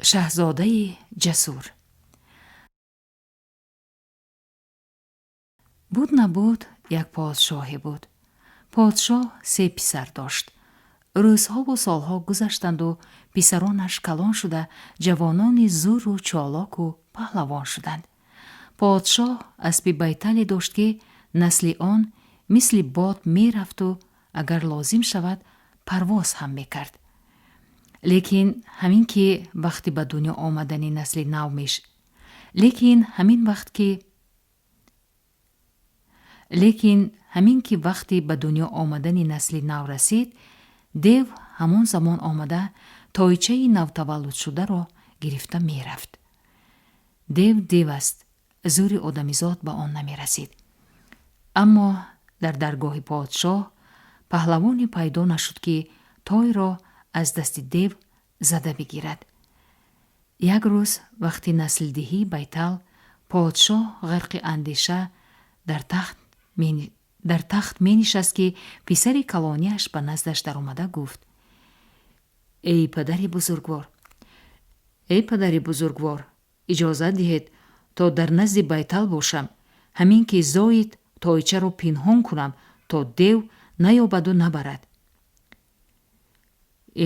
Шаҳзодаи ҷасур. Буд, набуд, як подшоҳе буд. Подшоҳ се писар дошт. Рӯзҳову солҳо гузаштанду писаронаш калон шуда, ҷавонони зуру чолоку паҳлавон шуданд. Подшоҳ аспи байтале дошт, ки насли он мисли бод мерафту агар лозим шавад, парвоз ҳам мекард. Лекин ҳамин ки вақти ба дунё омадани насли нав меш лекин ҳамин вақт ки лекин ҳамин ки вақти ба дунё омадани насли нав расид, дев ҳамон замон омада, тойчаи навтаваллудшударо гирифта мерафт. Дев дев аст, зӯри одамизод ба он намерасид. Аммо дар даргоҳи подшоҳ паҳлавоне пайдо нашуд, ки тойро аз дасти дев зада бигирад. Як рӯз, вақти наслдиҳии байтал, подшоҳ ғарқи андеша дар тахт менишаст, ки писари калонияш ба наздаш даромада гуфт: «Эй падари бузургвор, эй падари бузургвор, иҷозат диҳед, то дар назди байтал бошам. Ҳамин ки зоид, тойчаро пинҳон кунам, то дев наёбаду набарад».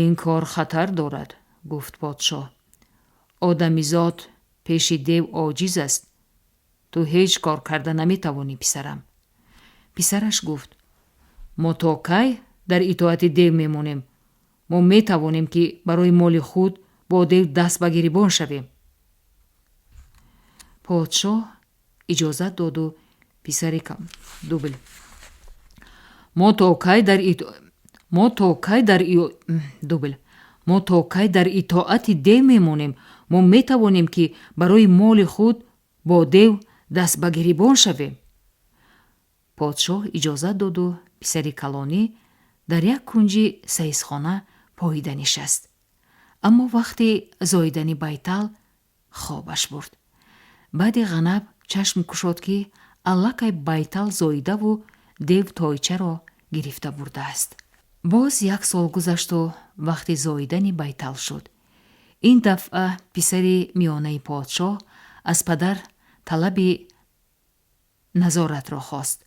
«Ин кор хатар дорад, — гуфт подшоҳ. — Одамизод пеши дев оҷиз аст. Ту ҳеҷ кор карда наметавонӣ, писарам». Писараш гуфт: «Мо то кай дар итоати дев мемонем? Мо метавонем, ки барои моли худ бо дев даст ба гирибон шавем». Подшоҳ иҷозат доду писари дубль. Мо то кай дар дубль. Мо то кай дар итоати дев мемонем? Мо метавонем, ки барои моли худ бо дев даст ба гирибон шавем. Подшоҳ иҷозат доду писари калонӣ дар як кунҷи саисхона поида нишаст. Аммо вақти зоидани байтал хобаш бурд. Баъди ғанаб чашм кушод, ки аллакай байтал зоидаву дев тойчаро гирифта бурдааст. Боз як сол гузашту вақти зоидани байтал шуд. Ин дафъа писари миёнаи подшоҳ аз падар талаби назоратро хост.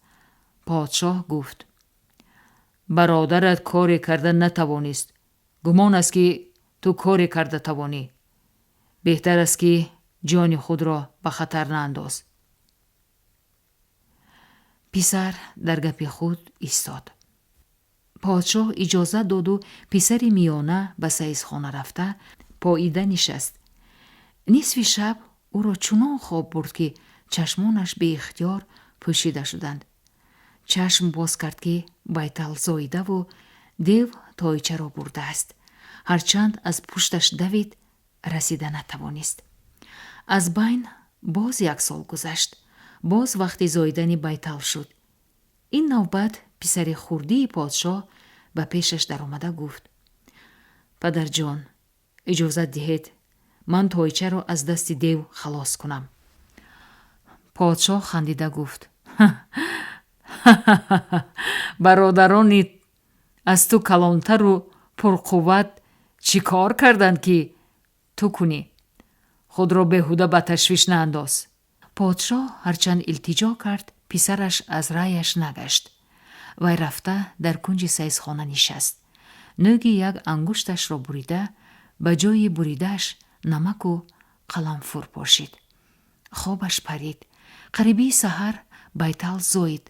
Подшоҳ гуфт: «Бародарат коре карда натавонист, гумон аст, ки ту коре карда тавонӣ. Беҳтар аст, ки ҷони худро ба хатар наандоз». Писар дар гапи худ истод. Подшоҳ иҷозат доду писари миёна ба саисхона рафта поида нишаст. Нисфи шаб ӯро чунон хоб бурд, ки чашмонаш беихтиёр пӯшида шуданд. Чашм боз кард, ки байтал зоидаву дев тойчаро бурдааст. Ҳарчанд аз пушташ давид, расида натавонист. Аз байн боз як сол гузашт. Боз вақти зоидани байтал шуд. Ин навбат писари хурдии подшоҳ ба пешаш даромада гуфт: «Падарҷон, иҷозат диҳед, ман тойчаро аз дасти дев халос кунам». Подшоҳ хандида гуфт: «Бародарони аз ту калонтару пурқувват чӣ кор карданд, ки ту кунӣ? Худро беҳуда ба ташвиш наандоз». Подшоҳ ҳарчанд илтиҷо кард, писараш аз раъяш нагашт. Вай рафта дар кунҷи саисхона нишаст. Нӯги як ангушташро бурида, ба ҷои буридааш намаку қаламфур пошид. Хобаш парид. Қарибии саҳар байтал зоид.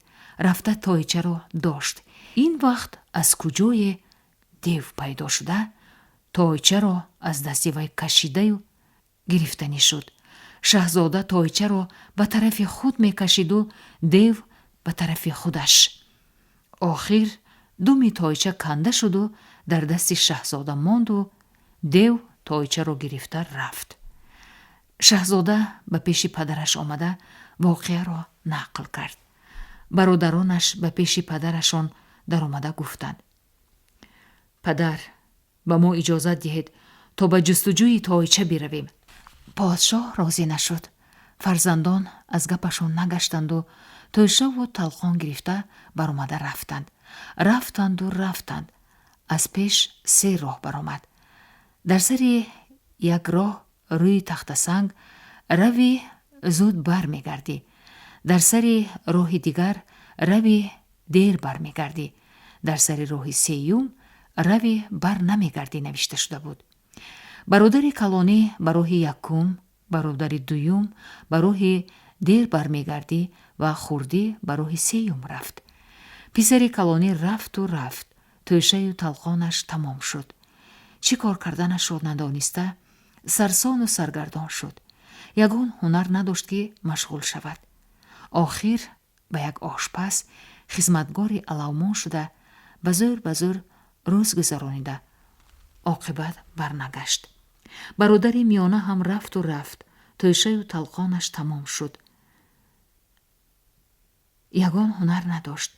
Рафта тойчаро дошт. Ин вақт аз куҷое дев пайдо шуда, тойчаро аз дасти вай кашидаю гирифтанӣ шуд. Шаҳзода тойчаро ба тарафи худ мекашиду дев ба тарафи худаш. Охир думи тойча канда шуду дар дасти шаҳзода монду дев тойчаро гирифта рафт. Шаҳзода ба пеши падараш омада, воқеаро нақл кард. Бародаронаш ба пеши падарашон даромада гуфтанд: «Падар, ба мо иҷозат диҳед, то ба ҷустуҷӯи тойча биравем». Подшоҳ розӣ нашуд. Фарзандон аз гапашон нагаштанду тӯшаву талқон гирифта баромада рафтанд. Рафтанду рафтанд, аз пеш се роҳ баромад. Дар сари Як роҳ рӯи тахтасанг рави, зуд бармегардӣ, дар сари роҳи дигар рави, дер бармегардӣ, дар сари роҳи сеюм рави, бар намегардӣ навишта шуда буд. Бародари калонӣ ба роҳи якум, бародари дуюм ба роҳи дер бармегардӣ ва хурдӣ ба роҳи сеюм рафт. Писари калонӣ рафту рафт, тӯшаю талқонаш тамом шуд. Чӣ кор карданашро надониста, сарсону саргардон шуд. Ягон ҳунар надошт, ки машғул шавад. Охир ба як ошпаз хизматгори алавмон шуда, ба зӯр ба зӯр рӯз гузаронида, оқибат барнагашт. Бародари миёна ҳам рафту рафт, тӯшаю талқонаш тамом шуд, ягон ҳунар надошт.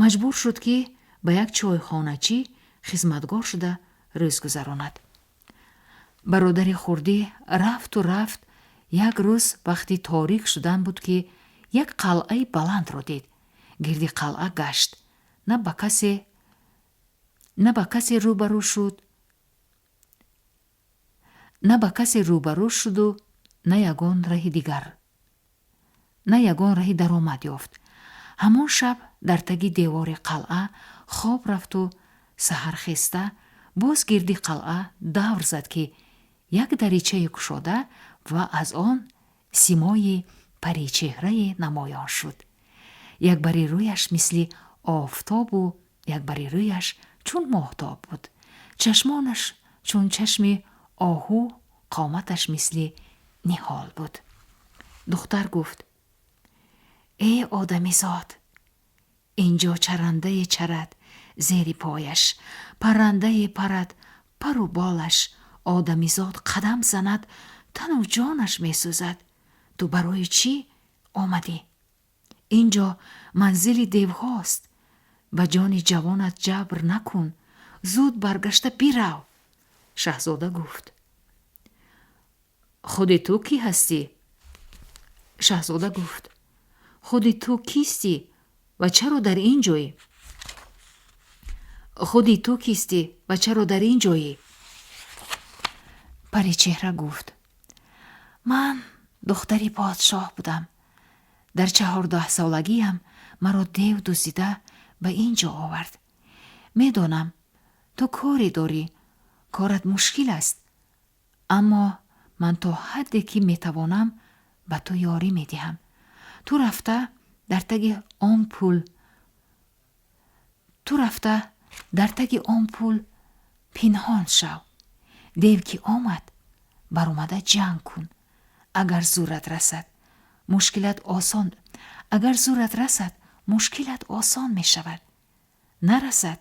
Маҷбур шуд, ки ба як чойхоначӣ хизматгор шуда рӯз гузаронад. Бародари хурдӣ рафту рафт. Як рӯз вақти торик шудан буд, ки як қалъаи баландро дид. Гирди қалъа гашт, на ба касе рӯбарӯ шуд, на ба касе рӯбарӯ шуду на ягон раҳи дигар, на ягон раҳи даромад ёфт. Ҳамон шаб дар таги девори қалъа хоб рафту саҳархеста боз гирди қалъа давр зад, ки як даричае кушода ва аз он симои паричеҳрае намоён шуд. Як бари рӯяш мисли офтобу як бари рӯяш чун моҳтоб буд, чашмонаш чун чашми оҳу, қоматаш мисли ниҳол буд. Духтар гуфт: «Эй одамизод, ин ҷо чарандае чарад зери пояш, паррандае парад пару болаш, одамизод қадам занад, тану ҷонаш месӯзад. Ту барои чӣ омадӣ? Ин ҷо манзили девҳост. Ба ҷони ҷавонат ҷабр накун, зуд баргашта бирав». Шаҳзода гуфт: «Худи ту кӣ ҳастӣ?» Шаҳзода гуфт: «Худи ту кистӣ ва чаро дар ин ҷоӣ? Худи ту кистӣ ва чаро дар ин ҷоӣ?» Паричеҳра гуфт: «Ман духтари подшоҳ будам. Дар 14-солагиам маро дев дуздида ба ин ҷо овард. Медонам, ту коре дорӣ, корат мушкил аст, аммо ман то ҳадде ки метавонам ба ту ёрӣ медиҳам. Ту рафта дар таги он пул, ту рафта дар таги он пул пинҳон шав. Дев ки омад, баромада ҷанг кун. Агар зӯрат расад, мушкилат осон, агар зӯрат расад, мушкилат осон мешавад, нарасад,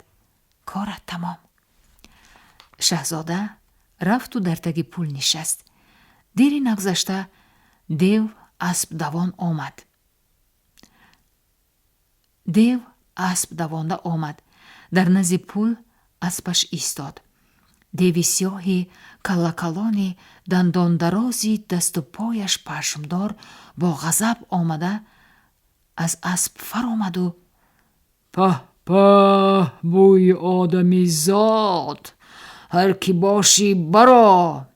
корат тамом». Шаҳзода рафту дар таги пул нишаст. Дери нагузашта дев асп давон омад. Дев асп давонда омад, дар назди пул аспаш истод. Деви сиёҳи каллакалони дандондарози дасту пояш пашмдор бо ғазаб омада, аз асп фаромаду: «Паҳ, паҳ, бӯи одамизод! Ҳар кӣ бошӣ, баро!»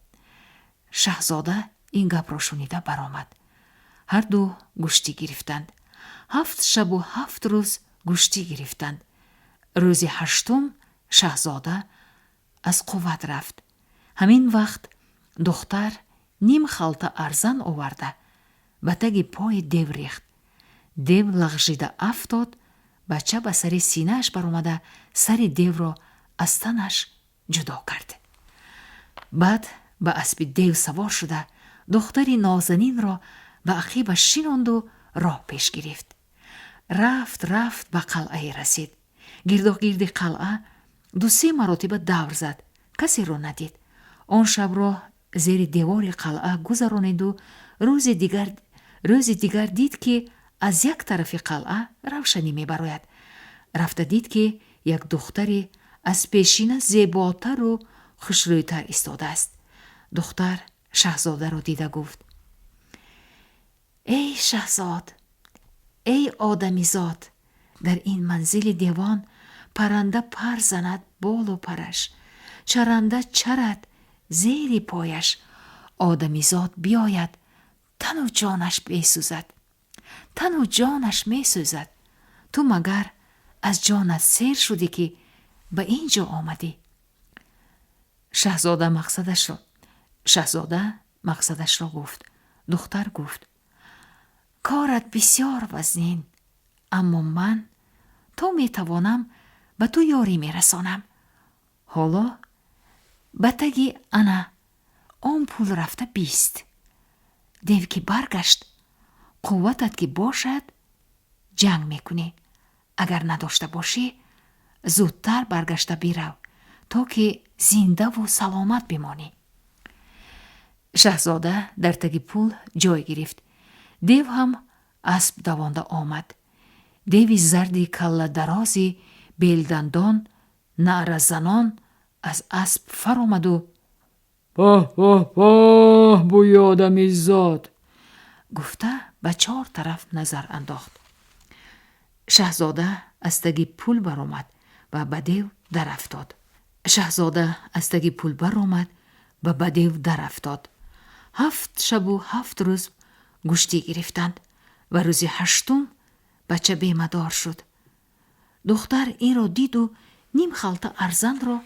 Шаҳзода ин гапро шунида баромад. Ҳарду гӯштӣ гирифтанд. 7 шабу 7 рӯз гӯштӣ гирифтанд. Рӯзи ҳаштум шаҳзода аз қувват рафт. Ҳамин вақт духтар ним халта арзан оварда, ба таги пои дев рехт. Дев лағжида афтод. Бача ба сари синааш баромада, сари девро аз танаш ҷудо кард. Баъд ба аспи дев савор шуда, духтари нозанинро ба ақибаш шинонду роҳ пеш гирифт. Рафт, рафт, ба қалъае расид. Гирдогирди қалъа ду-се маротиба давр зад, касеро надид. Он шабро зери девори қалъа гузарониду рӯзи дигар дид, ки аз як тарафи қалъа равшанӣ мебарояд. Рафта дид, ки як духтаре аз пешина зеботару хушрӯйтар истодааст. Духтар шаҳзодаро дида гуфт: «Эй шаҳзод, эй одамизод, дар ин манзили девон парранда пар занад болу параш, чаранда чарад зери пояш. Одамизод биёяд, тану ҷонаш бесӯзад, тану ҷонаш месӯзад. Ту магар аз ҷонат сер шудӣ, ки ба ин ҷо омадӣ? Шаҳзода мақсадашро гуфт. Духтар гуфт: «Корат бисёр вазнин, аммо ман то метавонам ба ту ёрӣ мерасонам. Ҳоло ба таги ана он пул рафта бист. Дев ки баргашт, қувватат ки бошад, ҷанг мекунӣ, агар надошта бошӣ, зудтар баргашта бирав, то ки зиндаву саломат бимонӣ». Шаҳзода дар таги пул ҷой гирифт. Дев ҳам асп давонда омад. Деви зарди калладарози белдандон наъразанон аз асп фаромаду: «Паҳ, паҳ, паҳ, бӯи одамизод!» гуфта, ба чор тараф назар андохт. Шаҳзода аз таги пул баромад ва ба дев дарафтод. Шаҳзода аз таги пул баромад ва ба дев дарафтод. 7 шабу 7 рӯз гӯштӣ гирифтанд ва рӯзи ҳаштум бача бемадор шуд. Духтар инро диду ним халта арзанро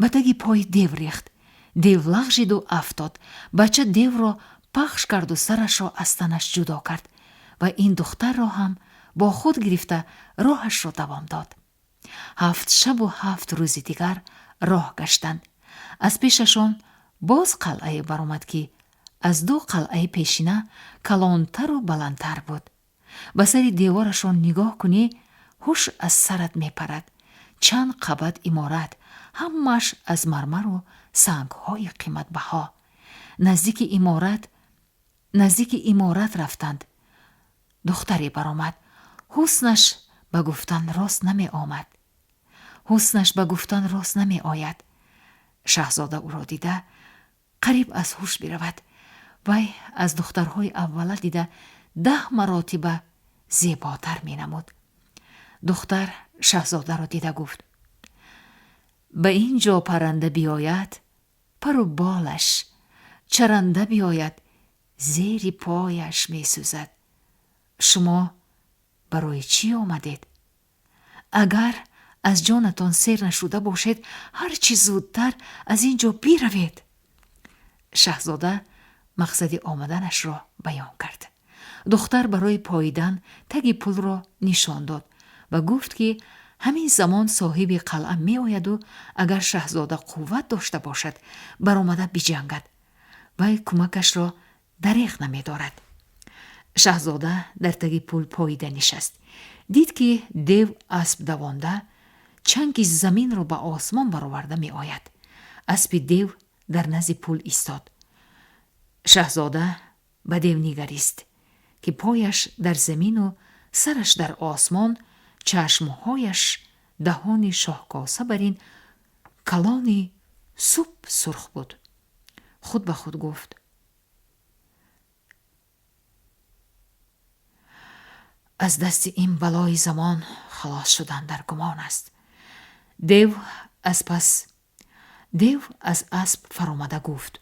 ба таги пои дев рехт. Дев лағжиду афтод. Бача девро пахш карду сарашро аз танаш ҷудо кард ва ин духтарро ҳам бо худ гирифта, роҳашро давом дод. 7 шабу 7 рӯзи дигар роҳ гаштанд. Аз пешашон боз қалъае баромад, ки аз ду қалъаи пешина калонтару баландтар буд. Ба сари деворашон нигоҳ кунӣ, ҳуш аз сарат мепарад. Чанд қабат иморат, ҳамааш аз мармару сангҳои қиматбаҳо. Наздики иморат рафтанд. Духтаре баромад. Ҳуснаш ба гуфтан рост намеомад, ҳуснаш ба гуфтан рост намеояд. Шаҳзода ӯро дида, қариб аз ҳуш биравад. Вай аз духтарҳои аввала дида 10 маротиба зеботар менамуд. Духтар шаҳзодаро дида гуфт: «Ба ин ҷо парранда биёяд, пару болаш, чаранда биёяд, зери пояш месӯзад. Шумо барои чӣ омадед? Агар аз ҷонатон сер нашуда бошед, ҳар чӣ зудтар аз ин ҷо биравед». Шаҳзода мақсади омаданашро баён кард. Духтар барои поидан таги пулро нишон дод ва гуфт, ки ҳамин замон соҳиби қалъа меояду, агар шаҳзода қувват дошта бошад, баромада биҷангад, вай кӯмакашро дареғ намедорад. Шаҳзода дар таги пул поида нишаст. Дид, ки дев асп давонда, чанги заминро ба осмон бароварда меояд. Аспи дев дар назди пул истод. Шаҳзода ба дев нигарист, ки пояш дар замину сараш дар осмон, чашмҳояш даҳони шоҳкоса барин калони суп сурх буд. Худ ба худ гуфт: «Аз дасти ин балои замон халос шудан дар гумон аст». Дев аз асп фаромада гуфт: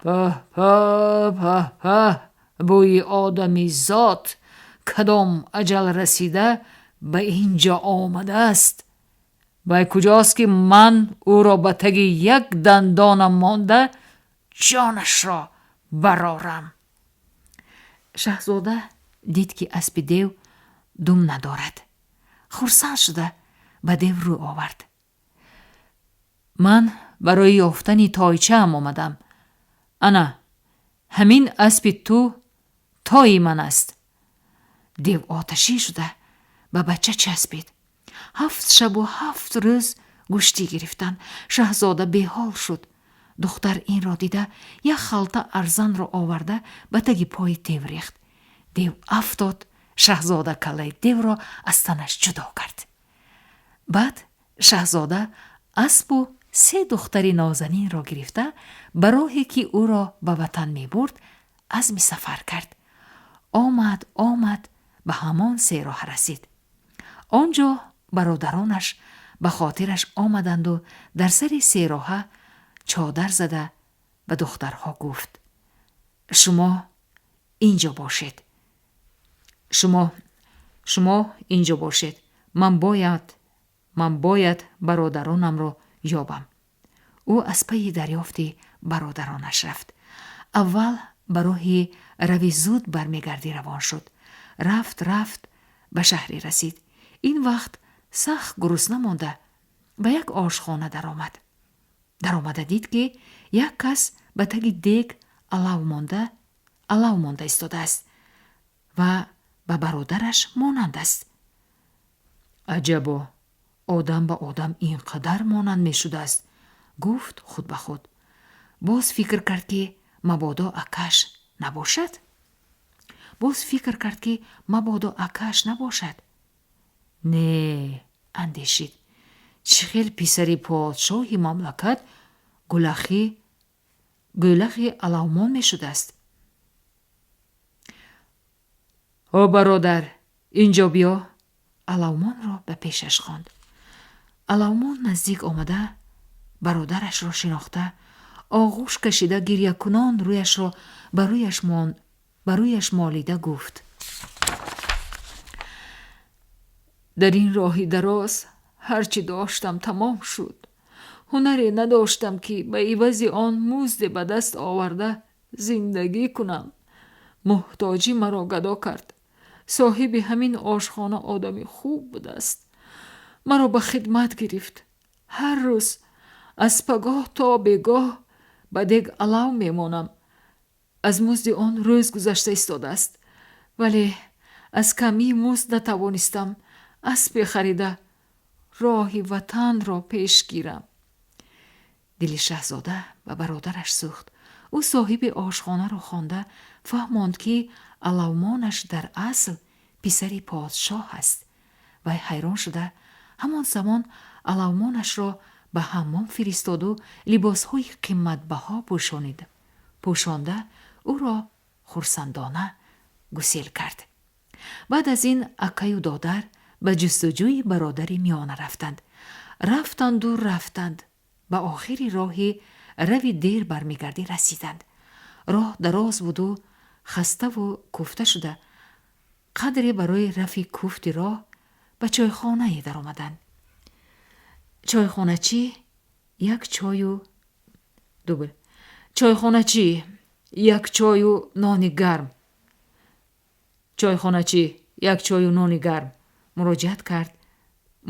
«Паҳ, паҳ, паҳ, паҳ, бӯи одамизод! Кадом аҷал расида ба ин ҷо омадааст? Вай куҷост, ки ман ӯро ба таги як дандонам монда, ҷонашро барорам?» Шаҳзода дид, ки аспи дев дум надорад. Хурсанд шуда, ба дев рӯ овард: «Ман барои ёфтани тойчаам омадам. Ана ҳамин аспи ту тои ман аст». Дев оташин шуда, ба бача часпид. 7 шабу 7 рӯз гӯштӣ гирифтанд. Шаҳзода беҳол шуд. Духтар инро дида, як халта арзанро оварда, ба таги пои дев рехт. Дев афтод. Шаҳзода каллаи девро аз танаш ҷудо кард. Баъд шаҳзода аспу се духтари нозанинро гирифта, ба роҳе, ки ӯро ба ватан мебурд, азми сафар кард. Омад, омад, ба ҳамон сероҳа расид. Он ҷо бародаронаш ба хотираш омаданду дар сари сероҳа чодар зада Ба духтарҳо гуфт: «Шумо ин ҷо бошед, шумо ин ҷо бошед, ман бояд бародаронамро ёбам». Ӯ аз пайи дарёфти бародаронаш рафт. Аввал ба роҳи рави зуд бармегардӣ равон шуд. Рафт, рафт, ба шаҳре расид. Ин вақт сахт гурусна монда, ба як ошхона даромад. Даромада дид, ки як кас ба таги дег алав монда истодааст ва ба бародараш монанд аст. «Аҷабо, одам ба одам ин қадар монанд мешудааст», гуфт худ ба худ. Боз фикр кард, ки мабодо акаш набошад. Боз фикр кард, ки мабодо акаш набошад. «Не», андешид, «чӣ хел писари подшоҳи мамлакат гӯлахи алавмон мешудааст?» «Ҳо, бародар, ин ҷо биё», алавмонро ба пешаш хонд. Алавмон наздик омада, бародарашро шинохта, оғӯш кашида, гирякунон рӯяшро ба рӯяш молида гуфт: «Дар ин роҳи дароз ҳарчи доштам, тамом шуд. Ҳунаре надоштам, ки ба ивази он музде ба даст оварда зиндагӣ кунам. Муҳтоҷӣ маро гадо кард. Соҳиби ҳамин ошхона одами хуб будааст, маро ба хидмат гирифт. Ҳар рӯз аз пагоҳ то бегоҳ ба дег алав мемонам. Аз музди он рӯз гузашта истодааст, вале аз камии музд натавонистам аспе харида, роҳи ватанро пеш гирам». Дили шаҳзода ба бародараш сӯхт. Ӯ соҳиби ошхонаро хонда фаҳмонд, ки алавмонаш дар асл писари подшоҳ аст. Вай ҳайрон шуда, ҳамон замон алавмонашро ба ҳаммом фиристоду либосҳои қиматбаҳо пӯшонид, пӯшонда, ӯро хурсандона гусел кард. Баъд аз ин акаю додар ба ҷустуҷӯи бародари миёна рафтанд. Рафтанду рафтанд, ба охири роҳи рави дер бармегардӣ расиданд. Роҳ дароз буду хаставу кӯфта шуда, қадре барои рафъи кӯфти роҳ ба чойхонае даромаданд. «Чойхоначӣ, як чою дубл, чойхоначӣ, як чою нони гарм, чойхоначӣ, як чою нони гарм»,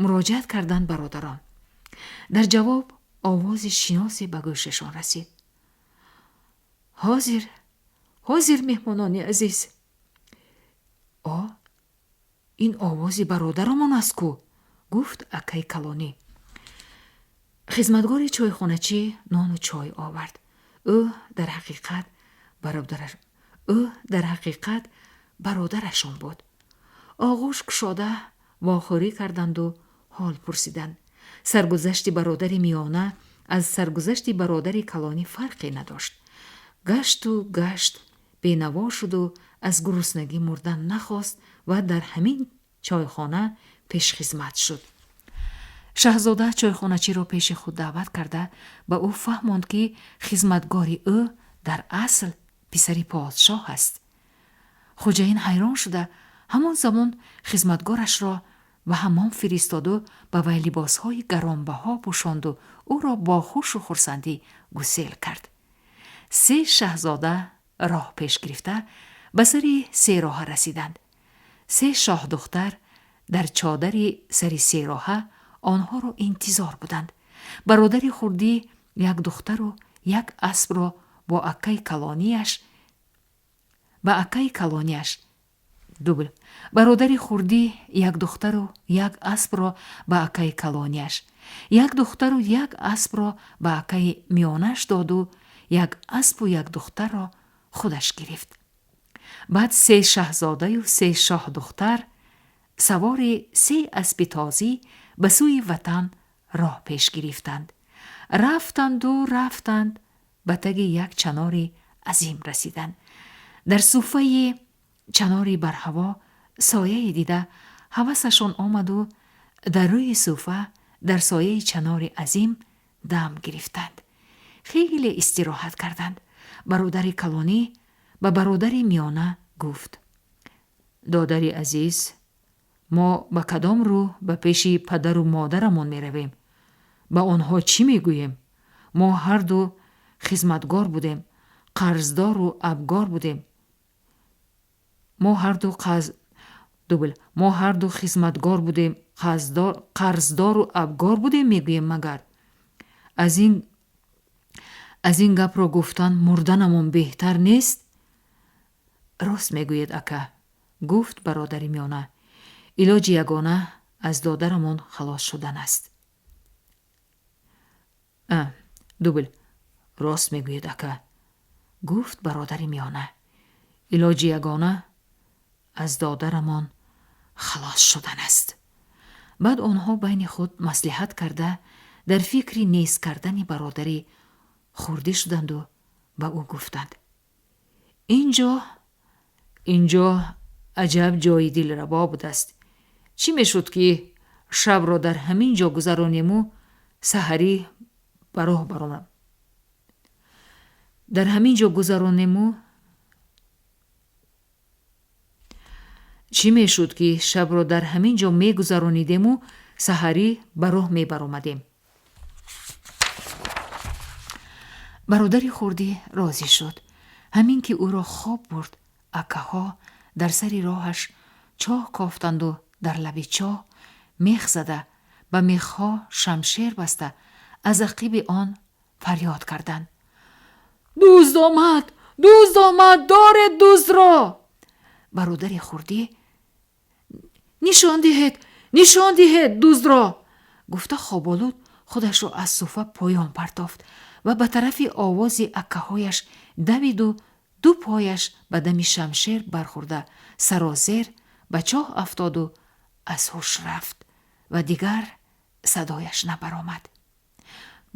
муроҷиат карданд бародарон. Дар ҷавоб овози шиносе ба гӯшашон расид: «Ҳозир, ҳозир, меҳмонони азиз». «О, ин овози бародарамон аст ку», гуфт акаи калонӣ. Хизматгори чойхоначӣ нону чой овард. Ӯ дар ҳақиқат бародарашон буд. Оғӯш кушода вохӯрӣ карданду ҳол пурсиданд. Саргузашти бародари миёна аз саргузашти бародари калонӣ фарқе надошт. Гашту гашт, бенаво шуду аз гуруснагӣ мурдан нахост ва дар ҳамин чойхона пешхизмат шуд. Шаҳзода чойхоначиро пеши худ даъват карда, ба ӯ фаҳмонд, ки хизматгори ӯ дар асл писари подшоҳ аст. Хоҷаин ҳайрон шуда, ҳамон замон хизматгорашро ба ҳаммом фиристоду ба вай либосҳои гаронбаҳо пӯшонду ӯро бо хушу хурсандӣ гусел кард. Се шаҳзода роҳ пеш гирифта, ба сари сероҳа расиданд. Се шоҳдухтар дар чодари сари сероҳа онҳоро интизор буданд. Бародари хурдӣ як духтару як аспро бо акаи калонияш ба акаи калонияш дубл бародари хурдӣ як духтару як аспро ба акаи калонияш, як духтару як аспро ба акаи миёнаш доду як аспу як духтарро худаш гирифт. Баъд се шаҳзодаю се шоҳдухтар савори се аспи тозӣ ба сӯи ватан роҳ пеш гирифтанд. Рафтанду рафтанд, ба таги як чанори азим расиданд. Дар суфаи чанори барҳаво сояе дида, ҳавасашон омаду дар рӯи суфа, дар сояи чанори азим дам гирифтанд. Хеле Хеле истироҳат карданд. Бародари калонӣ ба бародари миёна гуфт: «Додари азиз, мо ба кадом рӯ ба пеши падару модарамон меравем? Ба онҳо чӣ мегӯем? Мо ҳарду хизматгор будем, қарздору абгор будем. Мо ҳарду дубл мо ҳарду хизматгор будем, қарздору абгор будем, мегӯем магар? Аз ин гапро гуфтан мурданамон беҳтар нест?» «Рост мегӯед, ака», гуфт бародари миёна. «Илоҷи ягона аз додарамон халос шудан аст». Дубл «Рост мегӯед, ака», гуфт бародари миёна. «Илоҷи ягона аз додарамон халос шудан аст». Баъд онҳо байни худ маслиҳат карда, дар фикри нест кардани бародари хурдӣ шуданду ба ӯ гуфтанд: «Инҷо аҷаб ҷои дилрабо будааст. Чӣ мешуд, ки шабро дар ҳамин ҷо гузаронему саҳарӣ ба роҳ баромам? Дар ҳамин ҷо гузаронему Чӣ мешуд, ки шабро дар ҳамин ҷо мегузаронидему саҳарӣ ба роҳ мебаромадем?» Бародари хурдӣ розӣ шуд. Ҳамин ки ӯро хоб бурд, акаҳо дар сари роҳаш чоҳ кофтанду дар лаби чоҳ мех зада, ба мехҳо шамшер баста, аз ақиби он фарёд карданд: «Дузд омад! Дузд омад! Доред дуздро!» Бародари хурдӣ: «Нишон диҳед, нишон диҳед дуздро!» гуфта, хоболуд худашро аз суфа поён партофт ва ба тарафи овози акаҳояш давиду ду пояш ба дами шамшер бархӯрда, сарозер ба чоҳ афтоду аз ҳуш рафт ва дигар садояш набаромад.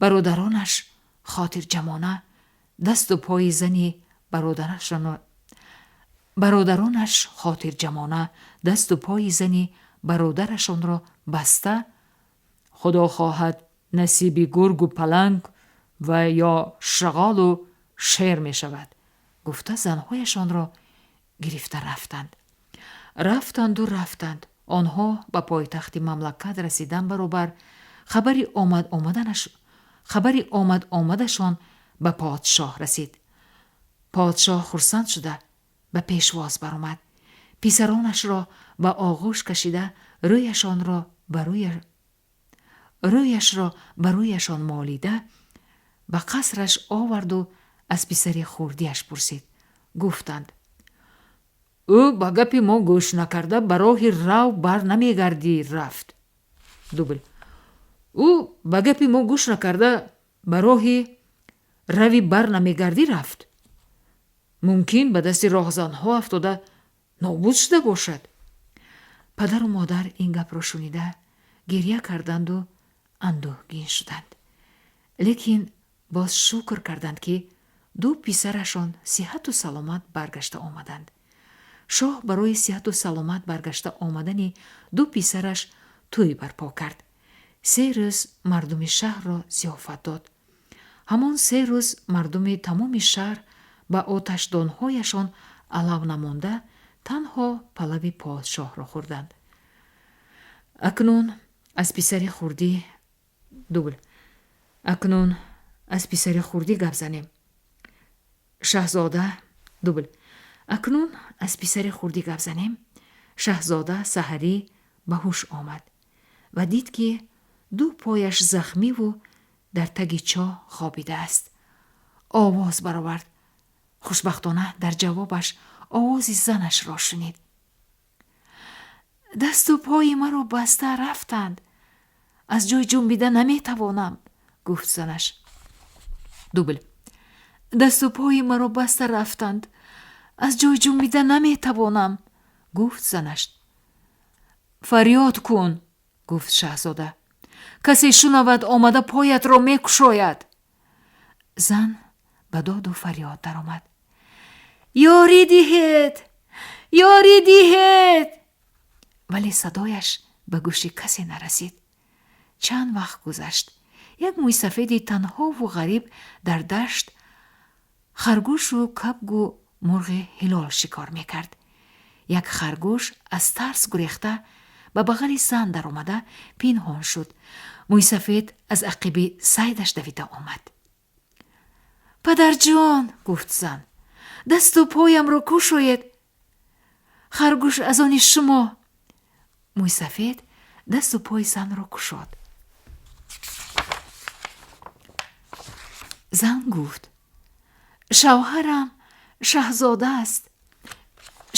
Бародаронаш хотирҷамона дасту пои зани бародарашонро Бародаронаш хотирҷамона дасту пои зани бародарашонро баста, «Худо хоҳад, насиби гургу паланг ва ё шағолу шер мешавад», гуфта, занҳояшонро гирифта рафтанд. Рафтанду рафтанд. Онҳо ба пойтахти мамлакат расидан баробар хабари омад омадашон ба подшоҳ расид. Подшоҳ хурсанд шуда, ба пешвоз баромад. Писаронашро ба оғӯш кашида, рӯяшро ба рӯяшон молида, ба қасраш оварду аз писари хурдиаш пурсид. Гуфтанд: «Ӯ ба гапи мо гӯш накарда, ба роҳи рав бар намегардӣ рафт». Дубл «Ӯ ба гапи мо гӯш накарда, ба роҳи рави бар намегардӣ рафт. Мумкин, ба дасти роҳзанҳо афтода, нобуд шуда бошад». Падару модар ин гапро шунида, гирья карданду андӯҳгин шуданд, лекин боз шукр карданд, ки ду писарашон сиҳату саломат баргашта омаданд. Шоҳ барои сиҳату саломат баргашта омадани ду писараш тӯй барпо кард. 3 рӯз мардуми шаҳрро зиёфат дод. Ҳамон 3 рӯз мардуми тамоми шаҳр ба оташдонҳояшон алав намонда, танҳо палави подшоҳро хӯрданд. Акнун аз писари хурдӣ дубл Акнун аз писари хурдӣ гап занем. Шаҳзода дубл Акнун аз писари хурдӣ гап занем. Шаҳзода саҳарӣ ба ҳуш омад ва дид, ки ду пояш захмиву дар таги чоҳ хобидааст. Овоз баровард. Хушбахтона, дар ҷавобаш овози занашро шунид. «Дасту пои маро баста рафтанд, аз ҷой ҷунбида наметавонам», гуфт занаш. Дубл «Дасту пои маро баста рафтанд, аз ҷой ҷунбида наметавонам», гуфт занаш. «Фарёд кун», гуфт шаҳзода, «касе шунавад, омада поятро мекушояд». Зан ба доду фарёд даромад: «Ёрӣ диҳед, ёрӣ диҳед!» Вале садояш ба гӯши касе нарасид. Чанд вақт гузашт. Як мӯйсафеди танҳову ғариб дар дашт харгӯшу кабгу мурғи ҳилол шикор мекард. Як харгӯш аз тарс гурехта ба бағали зан даромада пинҳон шуд. Мӯйсафед аз ақиби сайдаш давида омад. Падарҷон, гуфт зан, дасту поямро кушоед, харгӯш аз они шумо. Мӯйсафед дасту пои занро кушод. Зан гуфт: шавҳарам шаҳзода аст,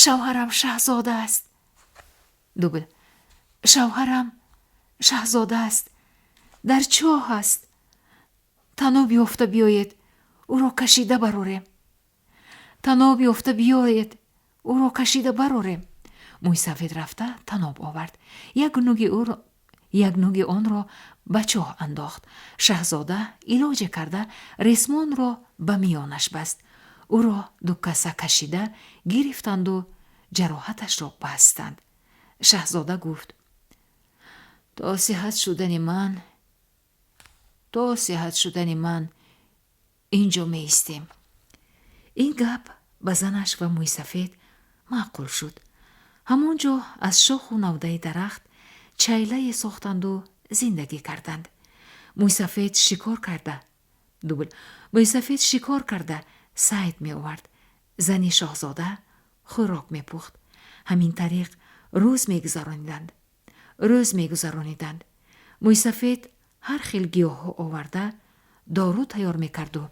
шавҳарам шаҳзода аст. Дубл: шавҳарам шаҳзода аст, дар чоҳ аст, таноб ёфта биёед, ӯро кашида барорем. Таноб ёфта биёед, ӯро кашида барорем. Мӯйсафед рафта таноб овард, як нуги онро ба чоҳ андохт. Шаҳзода илоҷе карда ресмонро ба миёнаш баст. Ӯро дукаса кашида гирифтанду ҷароҳаташро бастанд. Шаҳзода гуфт: то сиҳат шудани ман, то сиҳат шудани ман ин ҷо меистем. Ин гап ба занаш ва мӯйсафед маъқул шуд. Ҳамон ҷо аз шоху навдаи дарахт чайлае сохтанду зиндагӣ карданд. Мӯйсафед шикор карда, дубл: мӯйсафед шикор карда сайд меовард, зани шоҳзода хӯрок мепухт. Ҳамин тариқ рӯз мегузарониданд, рӯз мегузарониданд. Мӯйсафед ҳар хел гиёҳҳо оварда дору тайёр мекарду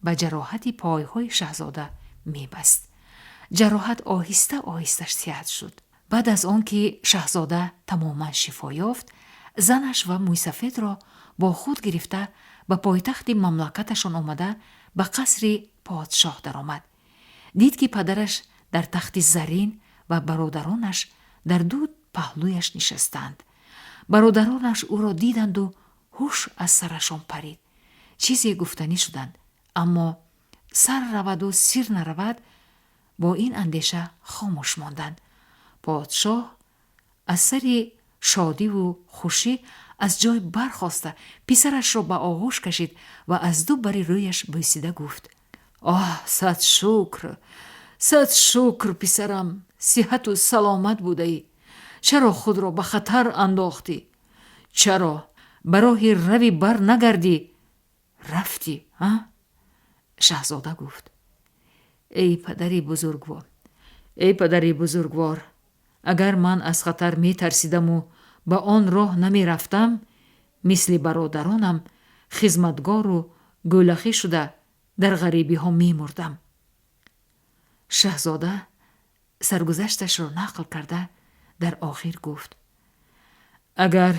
ба ҷароҳати пойҳои шаҳзода мебаст. Ҷароҳат оҳиста оҳиста сиҳат шуд. Баъд аз он ки шаҳзода тамоман шифо ёфт, занаш ва мӯйсафедро бо худ гирифта ба пойтахти мамлакаташон омада ба қасри подшоҳ даромад. Дид, ки падараш дар тахти зарин ва бародаронаш дар ду паҳлӯяш нишастаанд. Бародаронаш ӯро диданду ҳуш аз сарашон парид. Чизе гуфтанӣ шуданд, аммо сар раваду сир наравад, бо ин андеша хомӯш монданд. Подшоҳ аз сари шодиву хушӣ аз ҷой бархоста писарашро ба оғӯш кашид ва аз ду бари рӯяш бӯсида гуфт: оҳ, сад шукр, сад шукр, писарам, сиҳату саломат будаӣ. Чаро худро ба хатар андохтӣ? Чаро ба роҳи рави бар нагардӣ рафтӣ, а? Шаҳзода гуфт: эй падари бузургвор, эй падари бузургвор, агар ман аз хатар метарсидаму ба он роҳ намерафтам, мисли бародаронам хизматгору гӯлахӣ шуда дар ғарибиҳо мемурдам. Шаҳзода саргузашташро нақл карда дар охир гуфт: агар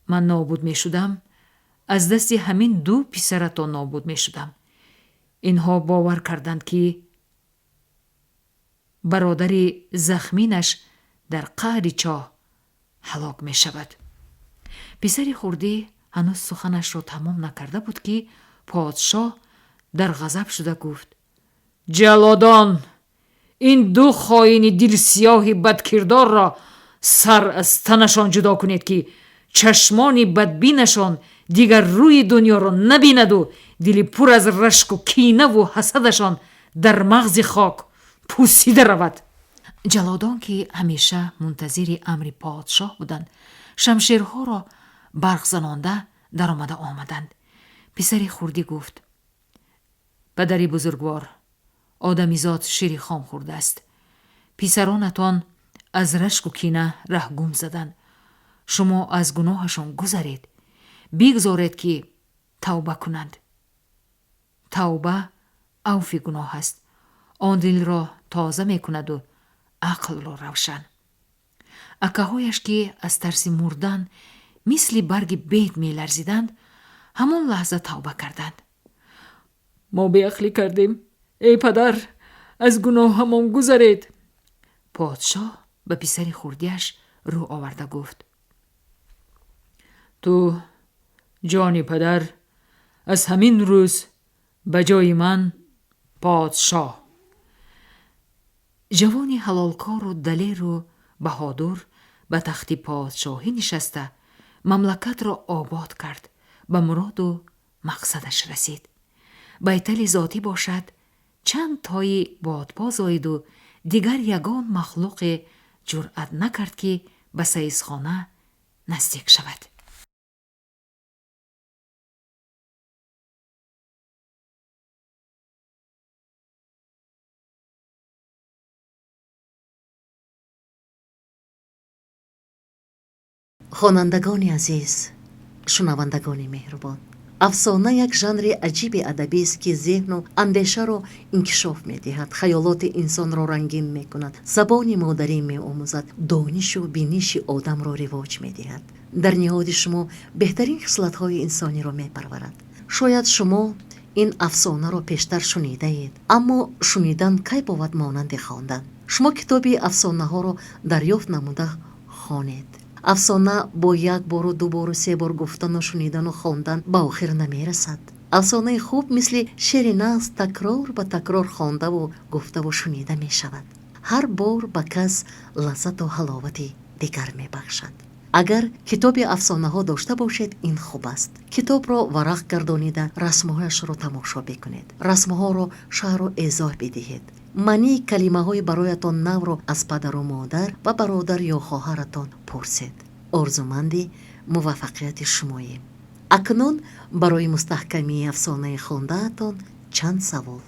ман нобуд мешудам, аз дасти ҳамин ду писаратон нобуд мешудам. Инҳо бовар карданд, ки бародари захминаш дар қаъри чоҳ ҳалок мешавад. Писари хурдӣ ҳанӯз суханашро тамом накарда буд, ки подшоҳ дар ғазаб шуда гуфт: ҷаллодон, ин ду хоини дилсиёҳи бадкирдорро сар аз танашон ҷудо кунед, ки чашмони бадбинашон дигар рӯи дунёро набинаду дили пур аз рашку кинаву ҳасадашон дар мағзи хок пусида равад. Ҷаллодон, ки ҳамеша мунтазири амри подшоҳ буданд, шамшерҳоро барқ занонда даромада омаданд. Писари хурдӣ гуфт: падари бузургвор, одамизод шири хом хӯрдааст. Писаронатон аз рашку кина раҳ гум заданд. Шумо аз гуноҳашон гузаред, бигзоред, ки тавба кунанд. Тавба авфи гуноҳ аст. Он дилро тоза мекунаду ақлро равшан. Акаҳояш, ки аз тарси мурдан мисли барги бед меларзиданд, ҳамон лаҳза тавба карданд. Мо беақлӣ кардем, эй падар, аз гуноҳамон гузаред. Подшоҳ ба писари хурдиаш рӯ оварда гуфт: ту, ҷони падар, аз ҳамин рӯз ба ҷои ман подшоҳ. Ҷавони ҳалолкору далеру баҳодур ба тахти подшоҳӣ нишаста мамлакатро обод кард. Ба муроду мақсадаш расид. Байтали зотӣ бошад, чанд тои бодпо зоиду дигар ягон махлуқе ҷуръат накард, ки ба саисхона наздик шавад. Хонандагони азиз, шунавандагони меҳрубон, афсона як жанри аҷиби адабист, ки зеҳну андешаро инкишоф медиҳад, хаёлоти инсонро рангин мекунад, забони модарӣ меомӯзад, донишу биниши одамро ривоҷ медиҳад, дар ниҳоди шумо беҳтарин хислатҳои инсониро мепарварад. Шояд шумо ин афсонаро пештар шунидаед, аммо шунидан кай бовад монанди хондан? Шумо китоби афсонаҳоро дарёфт намуда хонед. Афсона бо як бору ду бору се бор гуфтану шунидану хондан ба охир намерасад. Афсонаи хуб мисли шеъри нағз такрор ба такрор хондаву гуфтаву шунида мешавад, ҳар бор ба кас лаззату ҳаловати дигар мебахшад. Агар китоби афсонаҳо дошта бошед, ин хуб аст. Китобро варақ гардонида, расмҳояшро тамошо бикунед, расмҳоро шарҳу эзоҳ бидиҳед, маънии калимаҳои бароятон навро аз падару модар ва бародар ё хоҳаратон пурсед. Орзуманди муваффақияти шумоем. Акнун барои мустаҳкамии афсонаи хондаатон чанд савол.